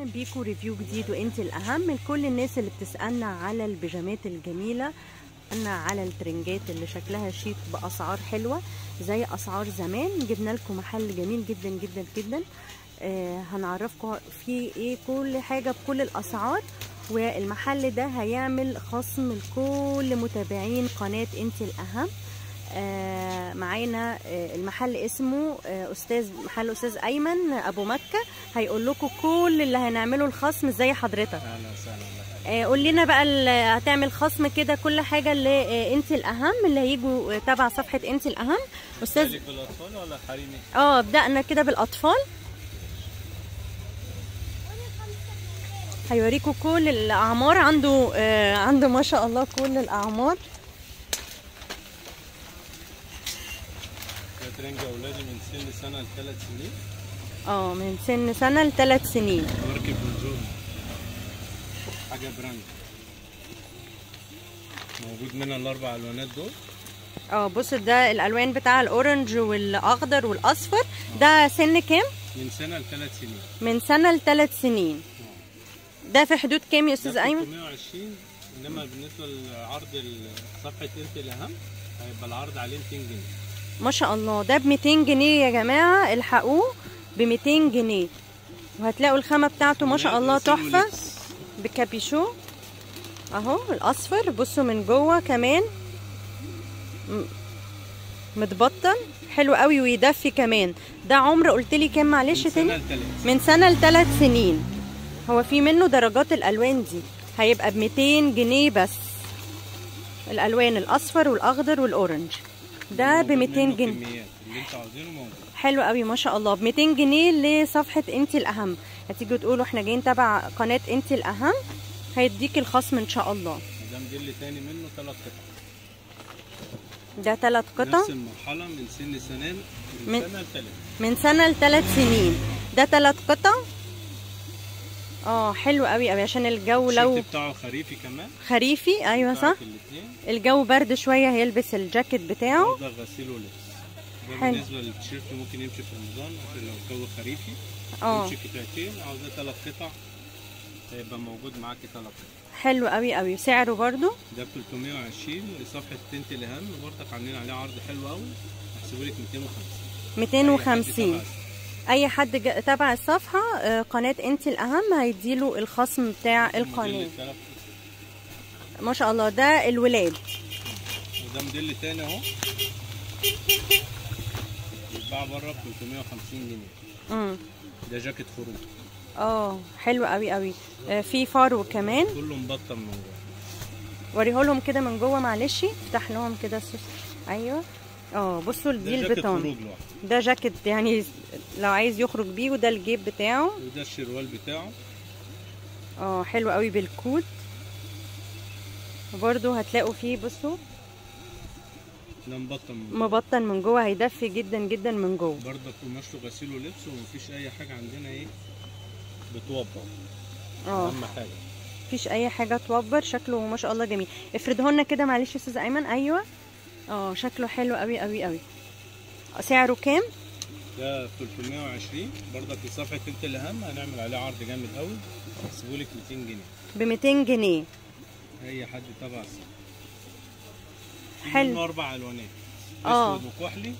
اهلا بيكم review جديد وانت الاهم لكل الناس اللي بتسالنا على البيجامات الجميلة، على الترنجات اللي شكلها شيك باسعار حلوة زي اسعار زمان. جبنا لكم محل جميل جدا جدا جدا، هنعرفكم فيه ايه، كل حاجة بكل الاسعار. والمحل ده هيعمل خصم لكل متابعين قناة انت الاهم. معانا المحل اسمه استاذ، محل استاذ ايمن ابو مكة، هيقول لكم كل اللي هنعمله الخصم. ازاي حضرتك؟ اهلا وسهلا. قول لنا بقى هتعمل خصم كده كل حاجة اللي انت الاهم، اللي هيجوا تبع صفحة انت الاهم. استاذ بالاطفال ولا حريمي؟ بدأنا كده بالاطفال، هيوريكم كل الاعمار عنده. عنده ما شاء الله كل الاعمار. ترنج اولادي من سن سنة لثلاث سنين. من سن سنة لثلاث سنين. ماركة بونجور، حاجة brand، موجود منها الاربع الوانات دول. بص ده الالوان بتاع ال orange والاخضر والاصفر. ده سن كام؟ من سنة لثلاث سنين. من سنة لثلاث سنين. ده في حدود كام يا استاذ ايمن؟ 320، انما بالنسبة لعرض صفحة انت الاهم هيبقى العرض عليه 200 جنيه. ما شاء الله، ده ب 200 جنيه يا جماعة، الحقوه ب 200 جنيه. وهتلاقوا الخامة بتاعته ما شاء الله تحفة، بكابيشو اهو الاصفر. بصوا من جوه كمان متبطن حلو قوي ويدفي كمان. ده عمر قلت لي كام معلش تاني؟ من سنة لثلاث سنين. هو في منه درجات الالوان دي، هيبقى ب 200 جنيه بس. الالوان الاصفر والاخضر وال orange ده ب 200 جنيه. اللي انتوا عاوزينه موجود. حلو قوي ما شاء الله، ب 200 جنيه لصفحة انت الاهم. هتيجوا تقولوا احنا جايين تبع قناة انت الاهم، هيديك الخصم ان شاء الله. ده موديل تاني منه 3 قطع. ده 3 قطع نفس المرحلة، من سن سنين، من سنة لثلاث، من سنة لثلاث سنين. ده 3 قطع. حلو قوي قوي عشان الجو، لو بتاعه خريفي كمان. خريفي ايوه صح، الجو برد شوية هيلبس الجاكيت بتاعه. ده غسيل ولبس. ده بالنسبة للتيشيرت ممكن يمشي في رمضان لو الجو خريفي. يمشي قطعتين، عاوزاه 3 قطع هيبقى موجود معاكي 3 قطع. حلو قوي قوي. سعره برده ده ب 320 لصفحة انت الاهم، وبرضك عاملين عليه عرض حلو قوي، هحسبه لك 250. 250 اي حد تبع الصفحة قناة انت الاهم هيديله الخصم بتاع القناة. ما شاء الله. ده الولاد. وده موديل تاني اهو، بيتباع بره ب 350 جنيه. ده جاكيت خروج. حلو قوي قوي. في فرو كمان، كله مبطن من جوه. وريهولهم كده من جوه معلش، افتح لهم كده السوس. ايوه. بصوا دي البطانة. ده جاكيت يعني لو عايز يخرج بيه، وده الجيب بتاعه، وده الشروال بتاعه. حلو قوي بالكوت. وبرده هتلاقوا فيه بصوا ده مبطن من جوه، مبطن من جوه، هيدفي جدا جدا من جوه. برده قماشته غسيل ولبس، ومفيش اي حاجة عندنا ايه بتوبر. اهم حاجة مفيش اي حاجة توبر. شكله ما شاء الله جميل. افرده لنا كده معلش يا استاذ ايمن. ايوه. شكله حلو قوي قوي قوي. سعره كام؟ ده 320 برضك لصفحة انت الاهم، هنعمل عليه عرض جامد قوي، هحسبه لك 200 جنيه. ب 200 جنيه اي حد تبع الصفحة. حلو. منه 4 الوانات، اسود وكحلي.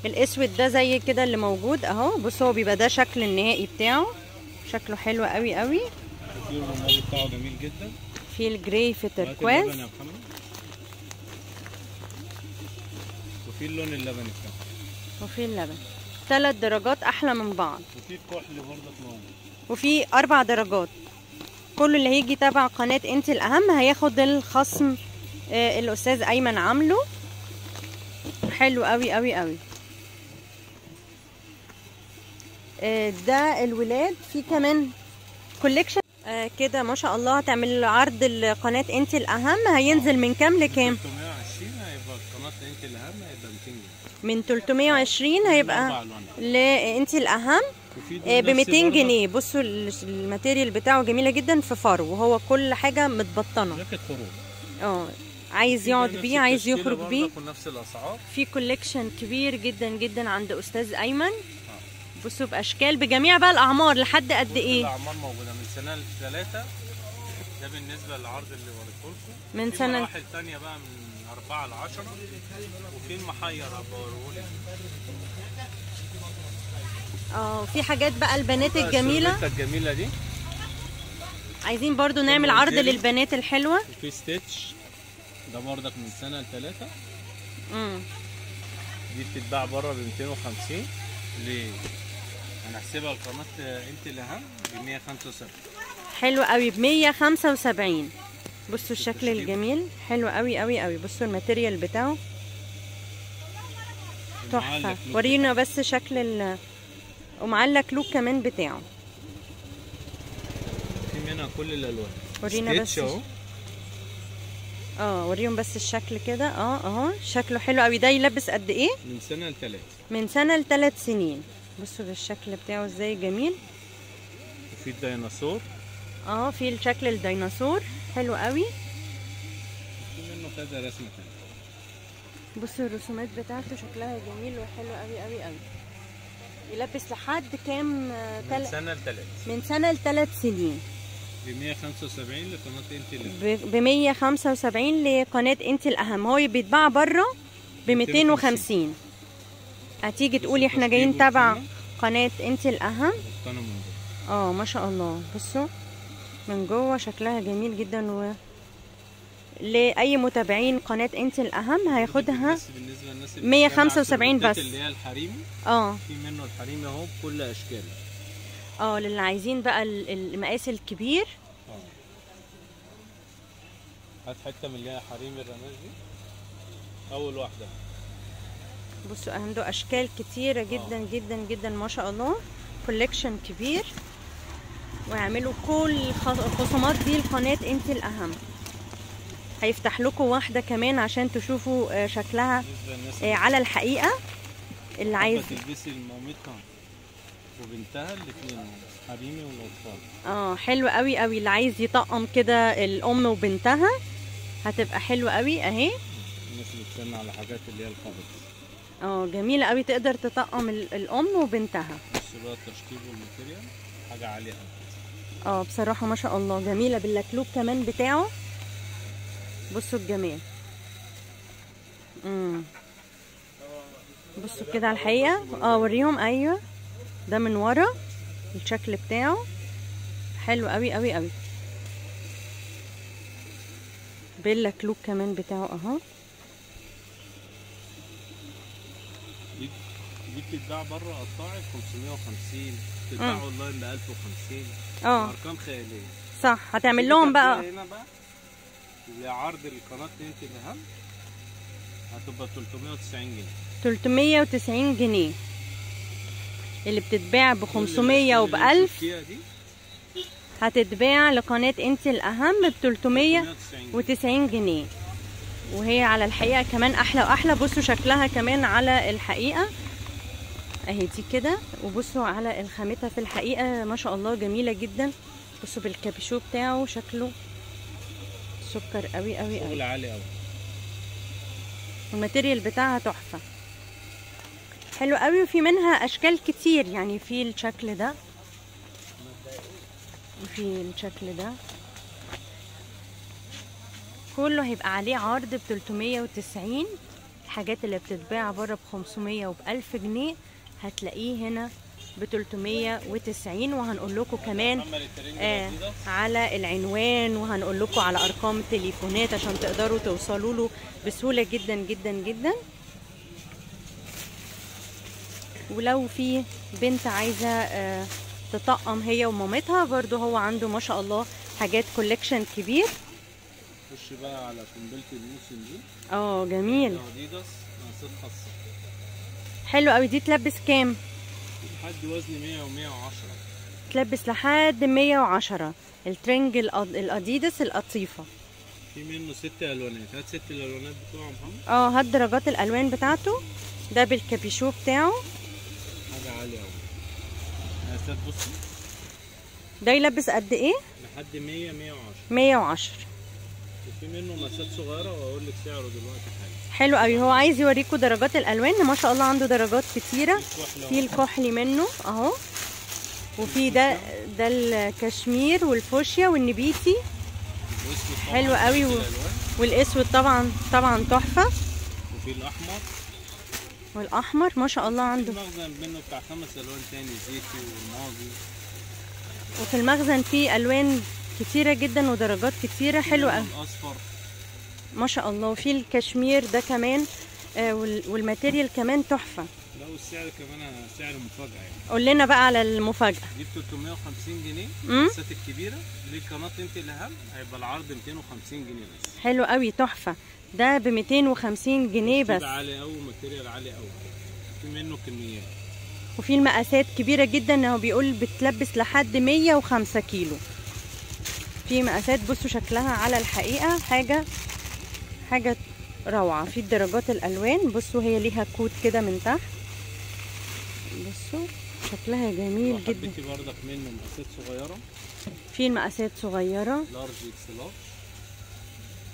الاسود ده زي كده اللي موجود اهو. بص هو بيبقى ده شكل النهائي بتاعه، شكله حلو قوي قوي. وفي الرمادي بتاعه جميل جدا، في ال gray، في تركواز، وفي اللون اللبني بتاعه، وفي اللبن. 3 درجات احلى من بعض. وفي الكحل برضك موجود، وفي 4 درجات. كل اللي هيجي تبع قناة انت الاهم هياخد الخصم الاستاذ ايمن عامله. حلو قوي قوي قوي. ده الولاد. في كمان collection كده ما شاء الله. هتعمل عرض القناة انت الاهم، هينزل من كام لكام؟ 320 هيبقى قناة انت الاهم، هيبقى 200 جنيه. من 320 هيبقى لانت الاهم ب 200 جنيه. بصوا ال material بتاعه جميلة جدا، في فرو، وهو كل حاجة متبطنه. جاكيت خروج. عايز يقعد بيه، عايز يخرج بيه. نفس الاسعار. في collection كبير جدا جدا عند استاذ ايمن. بصوا باشكال بجميع بقى الاعمار لحد قد ايه؟ الاعمار موجودة من سنة ل3. ده بالنسبة للعرض اللي وريته لكم. من سنة مراحل ثانية بقى من 4 ل10، وفي المحير هبوريهولك. في حاجات بقى البنات الجميلة. الجميلة دي عايزين برضو نعمل عرض للبنات الحلوة. وفي ستيتش ده بردك من سنة ل3. دي بتتباع بره ب 250. ليه؟ هنحسبها القناة انت الاهم ب 175. حلو قوي ب 175. بصوا الشكل الجميل، حلو قوي قوي قوي. بصوا ال material بتاعه تحفة. ورينا بس شكل ومعلق لوك كمان بتاعه. في منها كل الالوان. ورينا بس اهو. وريهم بس الشكل كده. اهو شكله حلو قوي. ده يلبس قد ايه؟ من سنة ل3. من سنة ل3 سنين. بصوا بالشكل بتاعه ازاي جميل. وفي الديناصور. في الشكل الديناصور حلو قوي. في منه كذا رسمه تانية. بصوا الرسومات بتاعته شكلها جميل وحلو قوي قوي قوي. يلبس لحد كام؟ من سنة ل3. من سنة ل3 سنين. ب 175 لقناه انت الاهم. ب 175 لقناه انت الاهم. هو بيتباع بره ب 250. هتيجي تقولي احنا جايين تبع قناة انت الاهم. ما شاء الله. بصوا من جوه شكلها جميل جدا. و لاي متابعين قناة انت الاهم هياخدها بالنسبة للناس 175 بس اللي هي الحريمي. في منه الحريمي اهو بكل اشكاله. للي عايزين بقى المقاس الكبير. هات حتة من اللي هي حريمي الرماش دي اول واحدة. بصوا عنده اشكال كتيرة جدا جدا جدا ما شاء الله. collection كبير. ويعملوا كل الخصومات دي لقناه انت الاهم. هيفتح لكم واحدة كمان عشان تشوفوا شكلها على الحقيقة. اللي عايز تلبسي لمامتها وبنتها الاثنين، حريمي والاطفال. حلو قوي قوي. اللي عايز يطقم كده الام وبنتها هتبقى حلوة قوي اهي. الناس اللي بتستنى على حاجات اللي هي القبض. جميلة قوي، تقدر تطقم الام وبنتها. بص بقى التشطيب وال material حاجة عالية قوي. بصراحة ما شاء الله جميلة باللكلوك كمان بتاعه. بصوا الجمال. بصوا كده على الحقيقة. وريهم. ايوه ده من ورا الشكل بتاعه حلو قوي قوي قوي. باللكلوك كمان بتاعه اهو. دي بتتباع بره قطاعي ب 550، بتتباع اونلاين ب 1050. ارقام خيالية. صح. هتعمل لهم بقى هنا بقى لعرض القناة انت الاهم هتبقى 390 جنيه. 390 جنيه اللي بتتباع ب 500 وب 1000 هتتباع لقناه انت الاهم ب 390 جنيه. وهي على الحقيقة كمان احلى واحلى. بصوا شكلها كمان على الحقيقة اهي دي كده. وبصوا على الخامتها في الحقيقة ما شاء الله جميلة جدا. بصوا بالكابيشو بتاعه شكله سكر قوي قوي قوي. شغل عالي قوي. وال material بتاعها تحفة، حلو قوي. وفي منها اشكال كتير، يعني في الشكل ده وفي الشكل ده. كله هيبقى عليه عرض ب 390. الحاجات اللي بتتباع بره ب 500 وب 1000 جنيه هتلاقيه هنا ب 390. وهنقول لكم كمان على العنوان، وهنقول لكم على ارقام التليفونات عشان تقدروا توصلوا له بسهولة جدا جدا جدا. ولو في بنت عايزه تطقم هي ومامتها برضو هو عنده ما شاء الله حاجات collection كبير. خش بقى على قنبلة الموسم دي. جميل. اديداس مقاسات خاصة حلو قوي. دي تلبس كام؟ لحد وزن 100 و110. تلبس لحد 110. الترنج الاديداس القطيفه في منه 6 الوانات. هات 6 الالوانات بتوعه محمد. هات درجات الالوان بتاعته. ده بالكابيشو بتاعه حاجة عالية قوي. مقاسات بصي ده يلبس قد ايه؟ لحد 100 110. 110. وفي منه مقاسات صغيرة واقول لك سعره دلوقتي حالا. حلو قوي. هو عايز يوريكم درجات الالوان، ما شاء الله عنده درجات كتيرة. في الكحلي منه اهو، وفي ده الكشمير والفوشيا والنبيتي، حلو قوي. والاسود طبعا طبعا تحفة. وفي الاحمر، والاحمر ما شاء الله عنده. في المخزن منه بتاع 5 الوان تاني، زيتي والماضي. وفي المخزن في الوان كتيرة جدا ودرجات كتيرة حلوة قوي. الاصفر ما شاء الله. وفي الكشمير ده كمان، وال material كمان تحفة. لا والسعر كمان سعر مفاجاة يعني. قول لنا بقى على المفاجاة. دي ب 350 جنيه المقاسات الكبيرة. للقناة انت الاهم هيبقى العرض 250 جنيه بس. حلو قوي تحفة. ده ب 250 جنيه بس. عالي قوي، material عالي قوي، في منه كميات. وفي المقاسات كبيرة جدا، هو بيقول بتلبس لحد 105 كيلو. في مقاسات بصوا شكلها على الحقيقة حاجة روعه. في الدرجات الالوان بصوا، هي ليها كوت كده من تحت، بصوا شكلها جميل جدا. حبيتي برضك منه مقاسات صغيرة، في المقاسات صغيرة large X large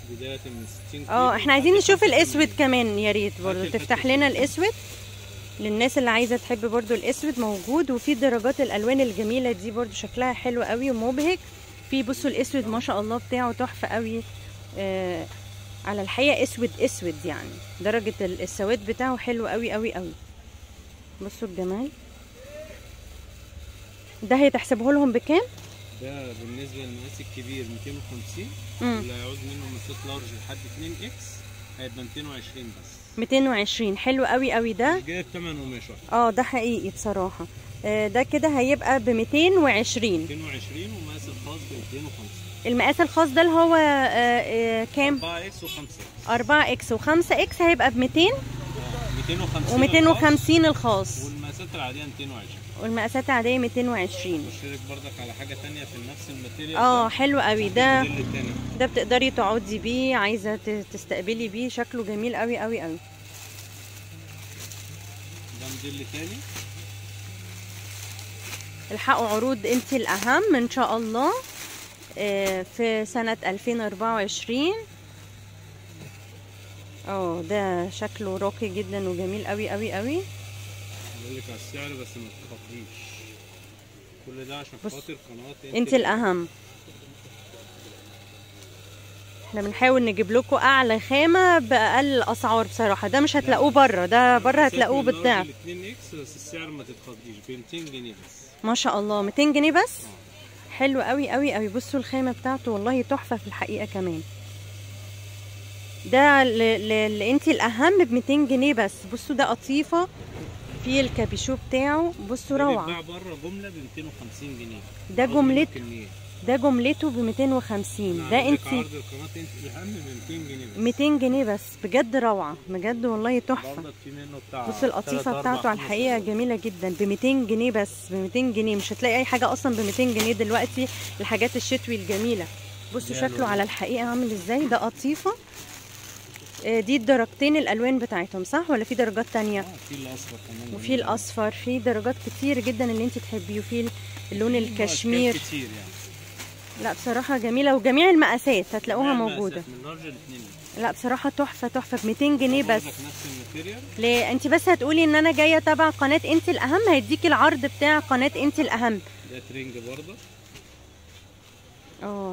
بداية من 60 كيلو. احنا عايزين نشوف الاسود كمان، يا ريت برضه تفتح لنا الاسود للناس اللي عايزه تحب برضه. الاسود موجود، وفي درجات الالوان الجميلة دي برضه شكلها حلو قوي ومبهج. في بصوا الاسود ما شاء الله بتاعه تحفة قوي. على الحقيقة اسود اسود يعني، درجه السواد بتاعه حلو قوي قوي قوي. بصوا الجمال ده. هيتحسبه لهم بكام؟ ده بالنسبة للمقاس الكبير 250، اللي هيعوز منه مقاسات large لحد 2 X هيبقى 220 بس. 220 حلو قوي قوي ده. جايب ثمن قماش واحد. ده حقيقي بصراحة. ده كده هيبقى ب 220. 220، ومقاس الخاص ب 250. المقاس الخاص ده اللي هو كام؟ 4 X و5 X. 4 X و5 X هيبقى ب 200 250 و250 الخاص، والمقاسات العادية 220. والمقاسات العادية 220. اشترك برضك على حاجة ثانية في نفس ال material. حلو قوي ده. ده بتقدري تقعدي بيه، عايزه تستقبلي بيه، شكله جميل قوي قوي قوي. ده موديل ثاني. الحقوا عروض انت الاهم ان شاء الله في سنة 2024. ده شكله راقي جدا وجميل قوي قوي قوي. هقول لك على السعر بس ما تخافيش، كل ده عشان خاطر قناة انت الاهم. احنا بنحاول نجيب لكم اعلى خامة باقل الاسعار بصراحة. ده مش هتلاقوه بره، ده بره هتلاقوه بالضعف. 2 X بس السعر ما تتخضيش، ب 200 جنيه بس. ما شاء الله 200 جنيه بس. حلو قوي قوي قوي. بصوا الخامة بتاعته والله تحفة في الحقيقة كمان. ده اللي انت الاهم ب 200 جنيه بس. بصوا ده قطيفة في الكابيشو بتاعه، بصوا روعه. ده بيتباع بره جملة ب 250 جنيه. ده جملته، ده جملته ب 250. ده انت عرض القناة انت الاهم ب 200 جنيه بس. 200 جنيه بس، بجد روعه، بجد والله تحفة. بصوا القطيفه بتاعته على الحقيقة جميلة جدا ب 200 جنيه بس. ب 200 جنيه مش هتلاقي اي حاجة اصلا ب 200 جنيه دلوقتي، الحاجات الشتوي الجميلة. بصوا شكله على الحقيقة عامل ازاي. ده قطيفة. دي الدرجتين الالوان بتاعتهم صح، ولا في درجات تانية؟ في الاصفر كمان، وفي الاصفر، في درجات كتير جدا اللي انت تحبيه. وفي اللون الكشمير كتير يعني. لا بصراحة جميلة، وجميع المقاسات هتلاقوها موجودة. من large ل 2. لا بصراحة تحفة تحفة ب 200 جنيه بس. نفس ال material. ليه انت بس هتقولي ان انا جاية تبع قناة انت الاهم، هيديكي العرض بتاع قناة انت الاهم. ده ترنج برضه.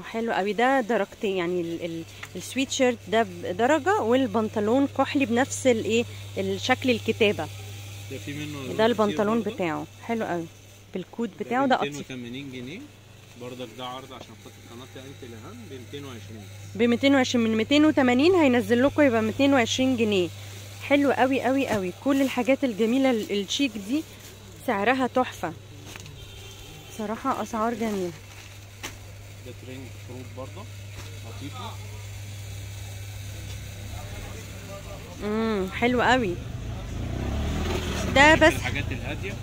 حلو قوي. ده درجتين يعني، السويت شيرت ده بدرجة، والبنطلون كحلي بنفس الايه الشكل الكتابة. ده في منه ده البنطلون بتاعه حلو قوي بالكود بتاعه. ده 280 جنيه برضك. ده عرض عشان خاطر قناة انت الاهم ب 220. ب 220، من 280 هينزل لكم يبقى 220 جنيه. حلو قوي قوي قوي. كل الحاجات الجميلة الشيك دي سعرها تحفة صراحة، اسعار جميلة. ده ترنج فروت برضه لطيفة. حلو قوي ده. بس الحاجات الهادية.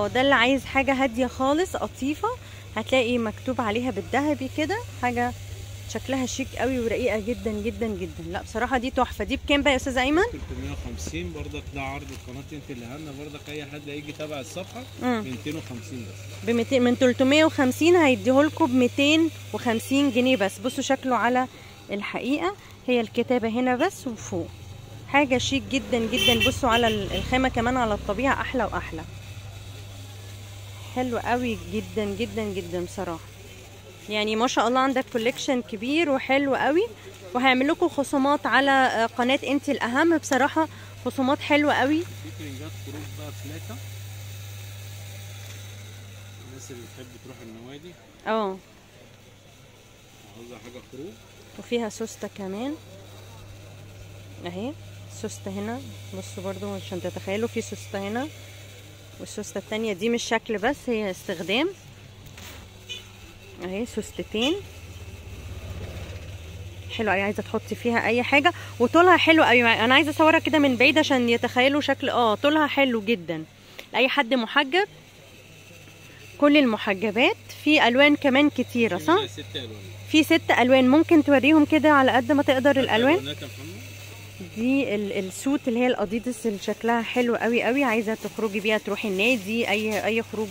ده اللي عايز حاجة هادية خالص قطيفة، هتلاقي مكتوب عليها بالذهبي كده، حاجة شكلها شيك قوي ورقيقه جدا جدا جدا. لا بصراحة دي تحفة. دي بكام بقى يا استاذ ايمن؟ 350 برضك. ده عرض القناة انت اللي هنا برضك، اي حد هيجي تابع الصفحة ب 250 بس. ب 200 من 350 هيديهولكوا ب 250 جنيه بس. بصوا شكله على الحقيقة. هي الكتابة هنا بس وفوق، حاجة شيك جدا جدا. بصوا على الخامة كمان على الطبيعة احلى واحلى، حلو قوي جدا جدا جدا بصراحة. يعني ما شاء الله عندك collection كبير وحلو قوي، وهيعمل لكم خصومات على قناة انت الاهم، بصراحة خصومات حلوة قوي. في ترنجات خروج بقى فلاته، الناس اللي بتحب تروح النوادي عاوزه حاجة خروج، وفيها سوسته كمان اهي، سوسته هنا بصوا برضو عشان تتخيلوا في سوسته هنا، والسوسته التانية دي مش شكل بس هي استخدام اهي، سوستتين حلو قوي، عايزه تحطي فيها اي حاجة، وطولها حلو قوي. انا عايزه اصورها كده من بعيد عشان يتخيلوا شكل طولها حلو جدا لاي حد محجب، كل المحجبات. في الوان كمان كتيرة صح؟ في 6 الوان، ممكن توريهم كده على قد ما تقدر الالوان. دي ال suit اللي هي الاديداس اللي شكلها حلو قوي قوي، عايزه تخرجي بيها تروحي النادي، اي خروج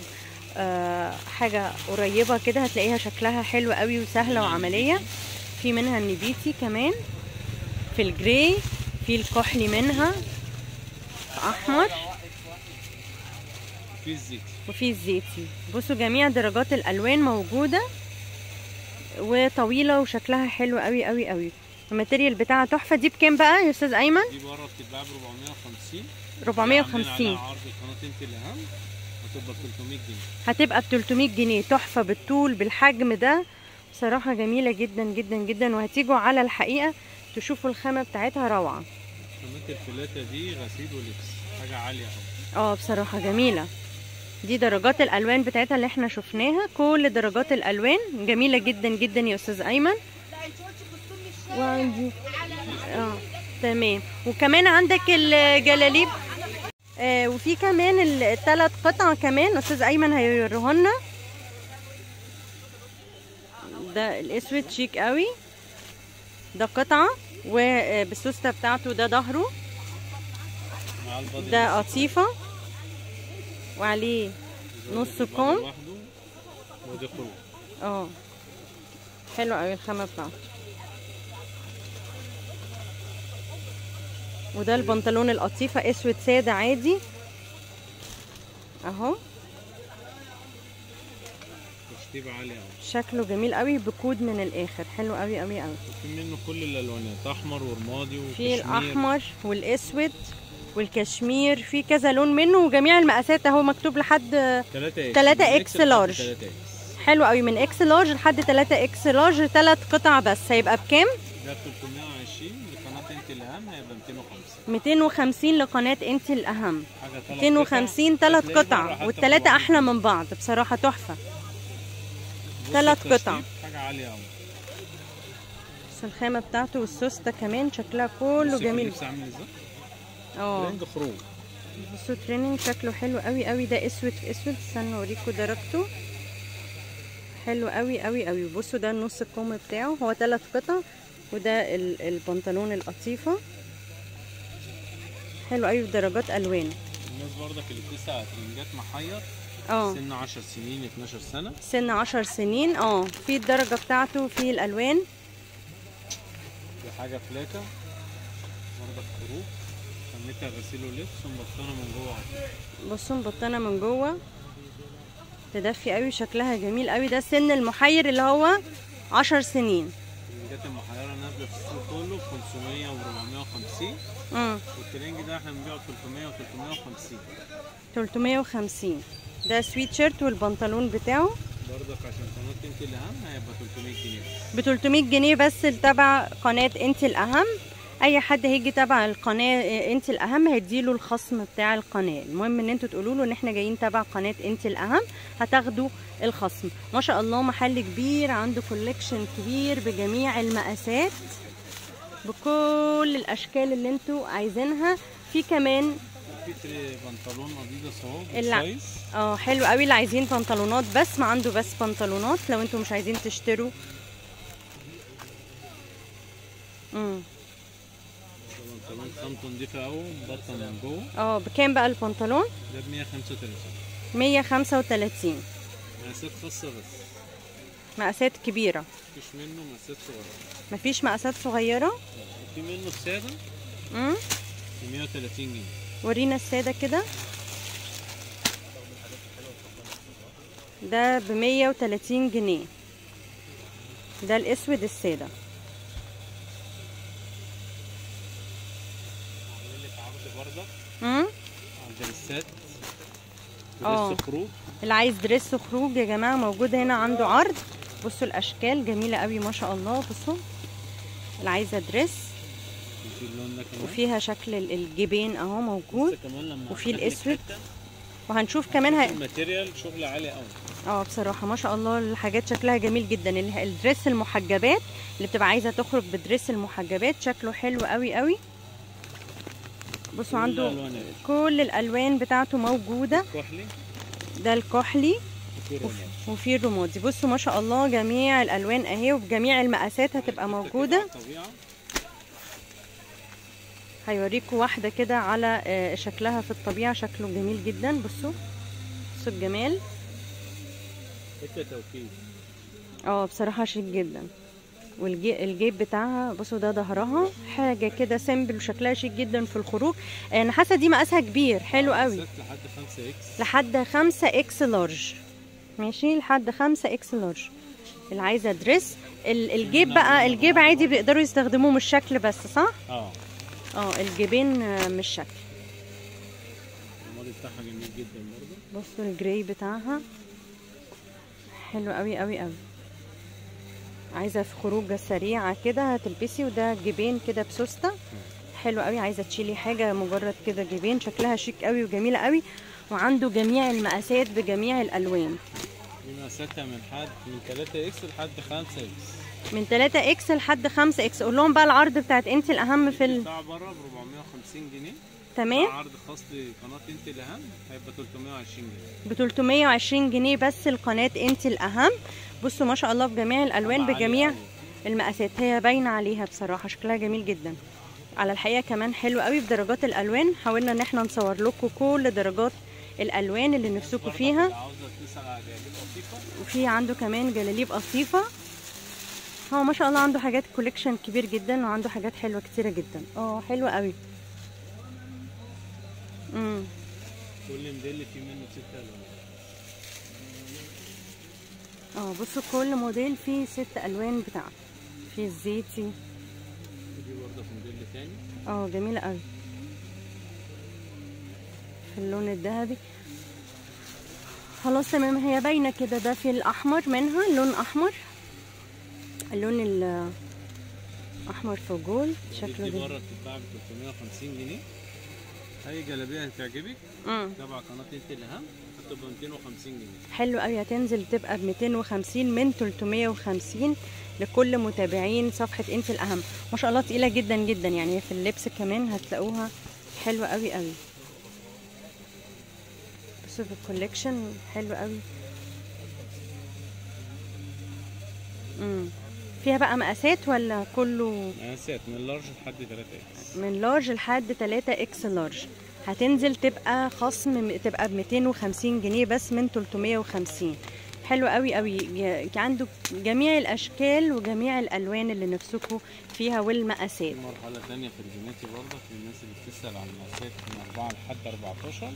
حاجة قريبه كده هتلاقيها شكلها حلو قوي وسهلة وعملية. في منها النبيتي كمان، في ال gray، في الكحلي منها، في احمر، في الزيتي، وفي الزيتي. بصوا جميع درجات الالوان موجودة، وطويلة وشكلها حلو قوي قوي قوي. ال material بتاعها تحفة. دي بكام بقى يا استاذ ايمن؟ دي بره بتتباع ب 450. 450 عرض قناة انت الاهم، هتبقى ب 300 جنيه. هتبقى ب 300 جنيه، تحفة بالطول بالحجم ده، بصراحة جميلة جدا جدا جدا. وهتيجوا على الحقيقة تشوفوا الخامة بتاعتها روعه. خامة الفلاته دي غسيل ولبس، حاجة عالية قوي. بصراحة جميلة. دي درجات الالوان بتاعتها اللي احنا شفناها، كل درجات الالوان جميلة جدا جدا يا استاذ ايمن. وعندي تمام. وكمان عندك الجلاليب، وفي كمان الثلاث قطع كمان استاذ ايمن هيوريهولنا. ده الاسود شيك قوي، ده قطعه وبالسوسته بتاعته، ده ظهره، ده قطيفة وعليه نص كم، حلو قوي الخامة بتاعته. وده البنطلون القطيفه اسود ساده عادي اهو، تشطيب عالي اهو، شكله جميل قوي بكود من الاخر، حلو قوي قوي قوي. في منه كل الالوانات، احمر ورمادي وكشمير، في الاحمر والاسود والكشمير، في كذا لون منه، وجميع المقاسات اهو مكتوب لحد 3 X large. حلو قوي، من X large لحد 3 X large، 3 قطع بس. هيبقى بكام؟ ده 320 لقناة انت الاهم، هيبقى 250. 250 لقناة انت الاهم، 250 3 قطع، والثلاثة احلى من بعض بصراحة، تحفة. 3 قطع، حاجة عالية قوي. بس الخامة بتاعته والسوستة كمان شكلها كله جميل. ترنج خروج، بصوا تريننج شكله حلو قوي قوي. ده اسود في اسود، استنوا اوريكم درجته، حلو قوي قوي قوي. بصوا ده النص الكم بتاعه، هو 3 قطع، وده البنطلون القطيفه، حلو قوي بدرجات الوان. الناس برضك اللي بتسعى ترنجات محير، سن 10 سنين 12 سنة، سن 10 سنين في الدرجة بتاعته، في الالوان. دي حاجة فلاته برضك خروج، خامتها غسيل ولبس، ومبطنه من جوه. بصوا مبطنه من جوه، تدفي قوي، شكلها جميل قوي. ده سن المحير اللي هو 10 سنين. الترنجات المحيره نازله في السوق كله ب 500 و 450. والترنج ده احنا بنبيعه ب 300 و 350. 350 ده سويت شيرت والبنطلون بتاعه برضك عشان قناة انت الاهم هيبقى 300 جنيه. ب 300 جنيه بس تبع قناة انت الاهم. اي حد هيجي تبع القناة انت الاهم هيديله الخصم بتاع القناة. المهم ان انتوا تقولوا له ان احنا جايين تبع قناة انت الاهم هتاخدوا الخصم. ما شاء الله محل كبير، عنده collection كبير بجميع المقاسات بكل الاشكال اللي انتوا عايزينها. في كمان في بنطلون اديداس اهو size، حلو قوي. اللي عايزين بنطلونات بس، ما عنده بس بنطلونات لو انتوا مش عايزين تشتروا. بنطلون خامته نضيفه قوي، مبطن من جوه. بكام بقى البنطلون؟ ده ب 135. 135 مقاسات خاصة بس، مقاسات كبيرة. مفيش منه مقاسات صغيرة. مفيش مقاسات صغيرة. في منه السادة ب 130 جنيه. ورينا السادة كده. ده ب 130 جنيه. ده الاسود السادة. عاملين لك عرض برضه على الدريسات. dress خروج. اللي عايز dress خروج يا جماعة موجود هنا، عنده عرض. بصوا الاشكال جميلة قوي ما شاء الله. بصوا اللي عايزه dress، وفيها شكل الجيبين اهو موجود، وفي الاسود، وهنشوف كمان ال material شغل عالي قوي. بصراحة ما شاء الله الحاجات شكلها جميل جدا. ال dress المحجبات اللي بتبقى عايزه تخرج ب dress المحجبات شكله حلو قوي قوي. بصوا عنده كل الالوان بتاعته موجودة. كحلي، ده الكحلي وفي الرمادي. بصوا ما شاء الله جميع الالوان اهي وبجميع المقاسات هتبقى موجودة. هيوريكم واحدة كده على شكلها في الطبيعة، شكله جميل جدا. بصوا بصوا الجمال. بصراحة شيك جدا. والجيب بتاعها بصوا ده ظهرها، حاجة كده simple وشكلها شيك جدا في الخروج. انا حاسه دي مقاسها كبير، حلو قوي. لحد 5 X، لحد 5 X large. ماشي، لحد 5 X large. اللي عايزه dress الجيب بقى، الجيب عادي بيقدروا يستخدموه مش شكل بس، صح؟ الجيبين مش شكل. الموديل بتاعها جميل جدا برضه. بصوا ال gray بتاعها حلو قوي قوي قوي. عايزه في خروجه سريعة كده هتلبسي، وده جيبين كده بسوسته حلو قوي. عايزه تشيلي حاجة مجرد كده جيبين، شكلها شيك قوي وجميلة قوي. وعنده جميع المقاسات بجميع الالوان. دي مقاساتها من حد من 3 X لحد 5 X. من 3 X لحد 5 X. قول لهم بقى العرض بتاعت انت الاهم في بتاع بره ب 450 جنيه. تمام. عرض خاص لقناه انت الاهم هيبقى 320 جنيه. ب 320 جنيه بس القناة انت الاهم. بصوا ما شاء الله بجميع الالوان بجميع المقاسات، هي باينة عليها بصراحة شكلها جميل جدا. على الحقيقة كمان حلو قوي بدرجات الالوان. حاولنا ان احنا نصور لكم كل درجات الالوان اللي نفسكم فيها. وفي عنده كمان جلاليب قطيفة. هو ما شاء الله عنده حاجات collection كبير جدا، وعنده حاجات حلوة كتيرة جدا. حلوة قوي. كل موديل فيه منه 6 الوان. بصوا كل موديل فيه 6 الوان بتاعته. في الزيتي، دي برضه في موديل تاني. جميلة قوي في اللون الذهبي. خلاص تمام، هي باينة كده. ده في الاحمر منها، اللون احمر، اللون الاحمر في gold شكله. دي بره بتتباع ب 350 جنيه. اي جلابية هتعجبك تبع قناة انت الاهم هتبقى 250 جنيه. حلو قوي، هتنزل تبقى ب 250 من 350 لكل متابعين صفحة انت الاهم. ما شاء الله تقيلة جدا جدا، يعني في اللبس كمان هتلاقوها حلوة قوي قوي. بصوا في ال collection حلو قوي. فيها بقى مقاسات ولا كله؟ مقاسات من large لحد 3 X. من large لحد 3 X large. هتنزل تبقى خصم، تبقى ب 250 جنيه بس من 350. حلو قوي قوي، عنده جميع الاشكال وجميع الالوان اللي نفسكم فيها والمقاسات. مرحلة ثانية في البناتي برضه، في الناس اللي بتسال على المقاسات من 4 لحد 14.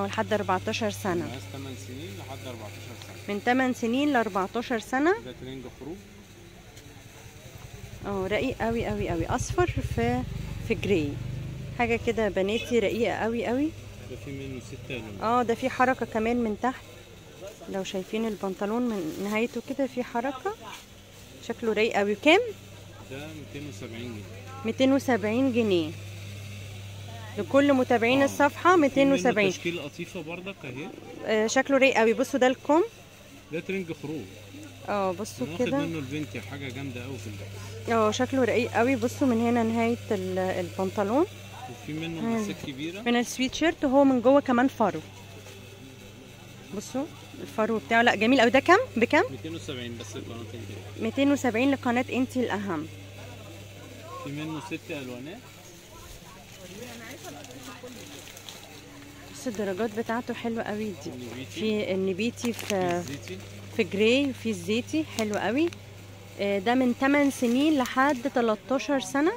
لحد 14 سنة. مقاس 8 سنين لحد 14 سنة. من 8 سنين ل 14 سنة. ده ترنج خروج. رقيق قوي قوي قوي، اصفر في gray، حاجة كده بناتي رقيقه قوي قوي. ده في منه 6 الوان. ده في حركة كمان من تحت، لو شايفين البنطلون من نهايته كده في حركة، شكله رايق قوي. كام ده؟ 270 جنيه. 270 جنيه لكل متابعين الصفحة. 270. تشكيل قطيفة برضك اهي. شكله رايق قوي. بصوا ده الكم، ده ترنج خروج. بصوا كده واخد منه البنت حاجة جامدة قوي في اللبس. شكله رقيق قوي. بصوا من هنا نهاية البنطلون، وفي منه مقاسات كبيرة من السويت شيرت، وهو من جوه كمان فرو. بصوا الفرو بتاعه، لا جميل قوي. ده كام بكام؟ 270 بس لقناه انت. 270 لقناه انت الاهم. في منه 6 الوانات. بصوا الدرجات بتاعته حلوة قوي. دي في النبيتي، في gray، في الزيتي، حلو قوي. ده من 8 سنين لحد 13 سنة.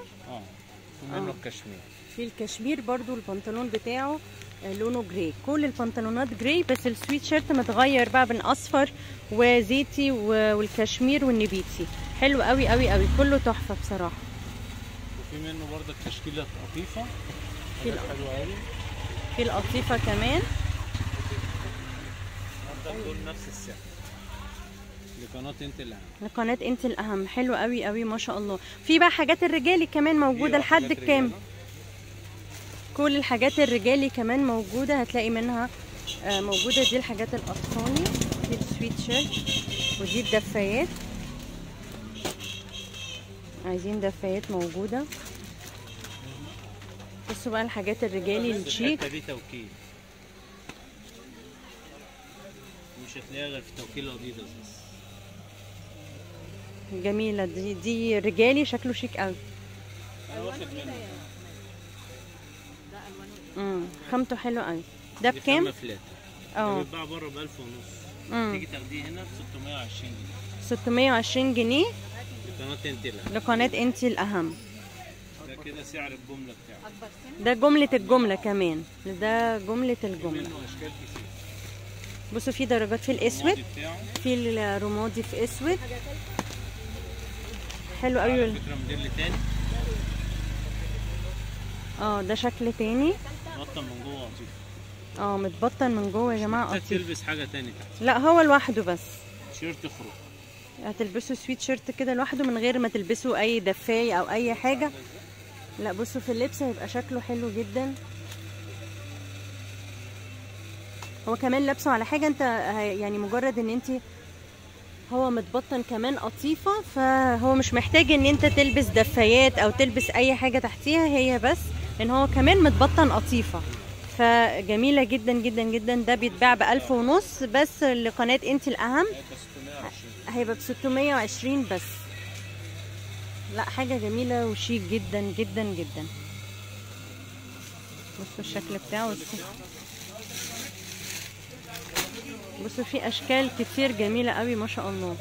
ومنه الكشمير. في الكشمير برضو البنطلون بتاعه لونه gray، كل البنطلونات gray، بس السويت شيرت متغير بقى بين اصفر وزيتي والكشمير والنبيتي. حلو قوي قوي قوي، كله تحفة بصراحة. وفي منه برضه تشكيله قطيفة حلوة قوي، في القطيفه كمان برضه، دول نفس السعر لقناه انت الاهم. لقناه انت الاهم، حلو قوي قوي ما شاء الله. في بقى حاجات الرجالي كمان موجودة لحد كام؟ كل الحاجات الرجالي كمان موجودة، هتلاقي منها موجودة. دي الحاجات الاطفالي، دي السويت شيرت، ودي الدفايات، عايزين دفايات موجودة. بصوا بقى الحاجات الرجالي الشيك. الحتة دي توكيل، مش هتلاقيها غير في توكيل اديداس بس. جميلة دي رجالي شكله شيك قوي. انا واخد منه. خامته حلوة قوي. ده بكام؟ ده بيتباع بره ب 1500. تيجي تاخديه هنا ب 620 جنيه. 620 جنيه لقناه انت الاهم. لقناه انت الاهم. ده كده سعر الجملة بتاعه. ده جملة الجملة كمان، ده جملة الجملة. منه اشكال كتير. بصوا في درجات، في الاسود، في الرمادي، في اسود. حلو قوي. على فكرة موديل تاني. ده شكل تاني. متبطن من جوه قطيفة. متبطن من جوه يا جماعة قطيفة. تلبس حاجة تاني تحت. لا هو لوحده بس. تيشيرت خروج. هتلبسوا سويت شيرت كده لوحده من غير ما تلبسوا اي دفايه او اي حاجة. لا بصوا في اللبس هيبقى شكله حلو جدا. هو كمان لابسه على حاجة انت يعني مجرد ان انت هو متبطن كمان قطيفة، فهو مش محتاج ان انت تلبس دفايات او تلبس اي حاجة تحتيها، هي بس ان هو كمان متبطن قطيفة، فجميله جدا جدا جدا. ده بيتباع ب1500 بس لقناه انت الاهم هيبقى ب620 بس. لا حاجة جميلة وشيك جدا جدا جدا. بصوا الشكل بتاعه. بصوا في اشكال كتير جميلة قوي ما شاء الله.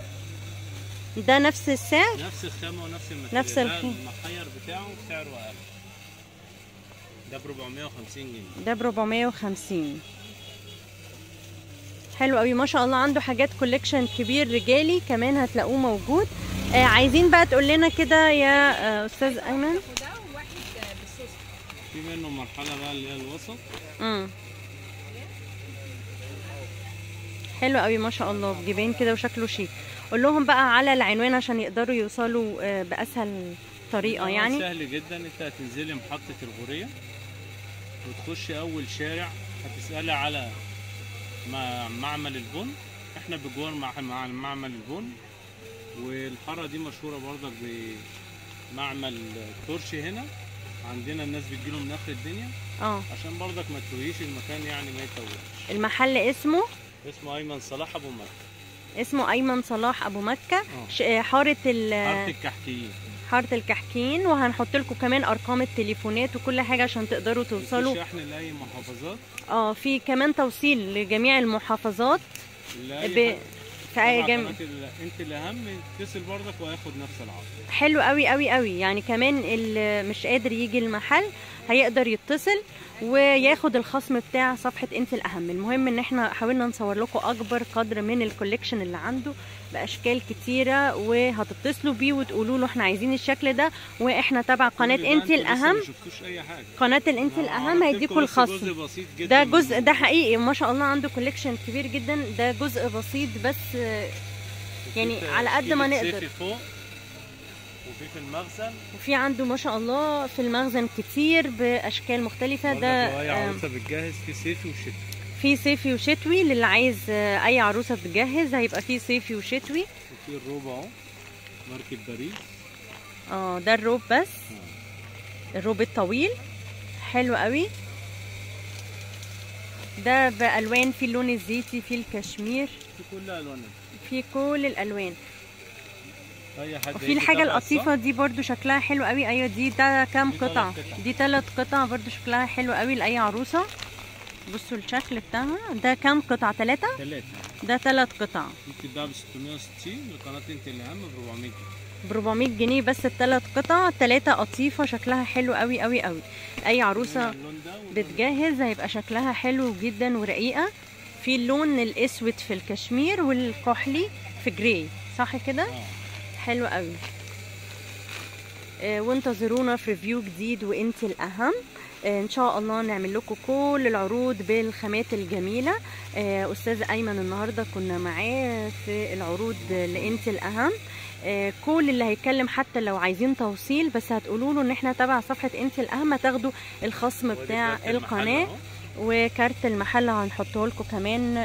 ده نفس السعر، نفس الخامة ونفس ال material، نفس المحير بتاعه سعره اقل. ده ب 450 جنيه. ده ب 450. حلو قوي ما شاء الله، عنده حاجات collection كبير رجالي كمان هتلاقوه موجود. عايزين بقى تقول لنا كده يا استاذ ايمن. في منه مرحلة بقى اللي هي الوسط. حلو قوي ما شاء الله، بجيبين كده وشكله شيك. قول لهم بقى على العنوان عشان يقدروا يوصلوا باسهل طريقه. يعني سهل جدا، انت هتنزلي محطة الغوريه وتخشي اول شارع، هتسالي على معمل البن. احنا بجوار مع معمل البن، والحاره دي مشهورة برضك بمعمل الترشي. هنا عندنا الناس بتجيله من اخر الدنيا عشان برضك ما تتوهيش المكان، يعني ما يتوهش. المحل اسمه ايمن صلاح ابو مكة. اسمه ايمن صلاح ابو مكة. حارة الكحكيين. حارة الكحكين. وهنحط لكم كمان ارقام التليفونات وكل حاجة عشان تقدروا توصلوا. في شحن لاي محافظات. في كمان توصيل لجميع المحافظات. في اي جامعه. انت الاهم اتصل برضك وهياخد نفس العرض. حلو قوي قوي قوي. يعني كمان اللي مش قادر يجي المحل هيقدر يتصل وياخد الخصم بتاع صفحة انت الاهم. المهم ان احنا حاولنا نصور لكم اكبر قدر من ال collection اللي عنده باشكال كتيرة، وهتتصلوا بيه وتقولوا له احنا عايزين الشكل ده، واحنا تبع قناة انت الاهم. قناة الانت الاهم هيديكوا الخصم. ده جزء، ده حقيقي ما شاء الله عنده collection كبير جدا. ده جزء بسيط بس، يعني على قد ما نقدر. وفي في المخزن، وفي عنده ما شاء الله في المخزن كتير باشكال مختلفة. ده اي عروسه بتجهز في صيفي وشتوي. في صيفي وشتوي للي عايز، اي عروسه بتجهز هيبقى في صيفي وشتوي. وفي الروب اهو، ماركة باريس. ده الروب بس. الروب الطويل حلو قوي. ده بالوان، في اللون الزيتي، في الكشمير، في كل الوانه، في كل الالوان. وفي الحاجة القطيفه دي برضو شكلها حلو قوي. ايوه دي ده كام قطعه؟ دي 3 قطع برضو شكلها حلو قوي لاي عروسه. بصوا الشكل بتاعها. ده كام قطعه؟ 3. 3. ده 3 قطع. بتتباع ب 660 لقناه انت الاهم ب 400 جنيه. ب 400 جنيه بس الثلاث قطع، 3 قطيفة شكلها حلو قوي قوي قوي. اي عروسه بتجهز هيبقى شكلها حلو جدا ورقيقه. في اللون الاسود في الكشمير والكحلي في gray، صح كده؟ حلو قوي. وانتظرونا في review جديد وانت الاهم. ان شاء الله نعمل لكم كل العروض بالخامات الجميلة. استاذ ايمن النهارده كنا معاه في العروض لانت الاهم. كل اللي هيتكلم حتى لو عايزين توصيل بس هتقولوا له ان احنا تبع صفحة انت الاهم، هتاخدوا الخصم بتاع القناة. وكارت المحل هنحطه لكم كمان،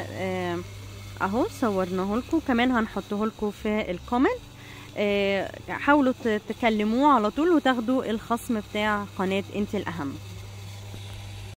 اهو صورناه لكم كمان، هنحطه لكم في ال comment. حاولوا تكلموه على طول وتاخدوا الخصم بتاع قناة انت الاهم.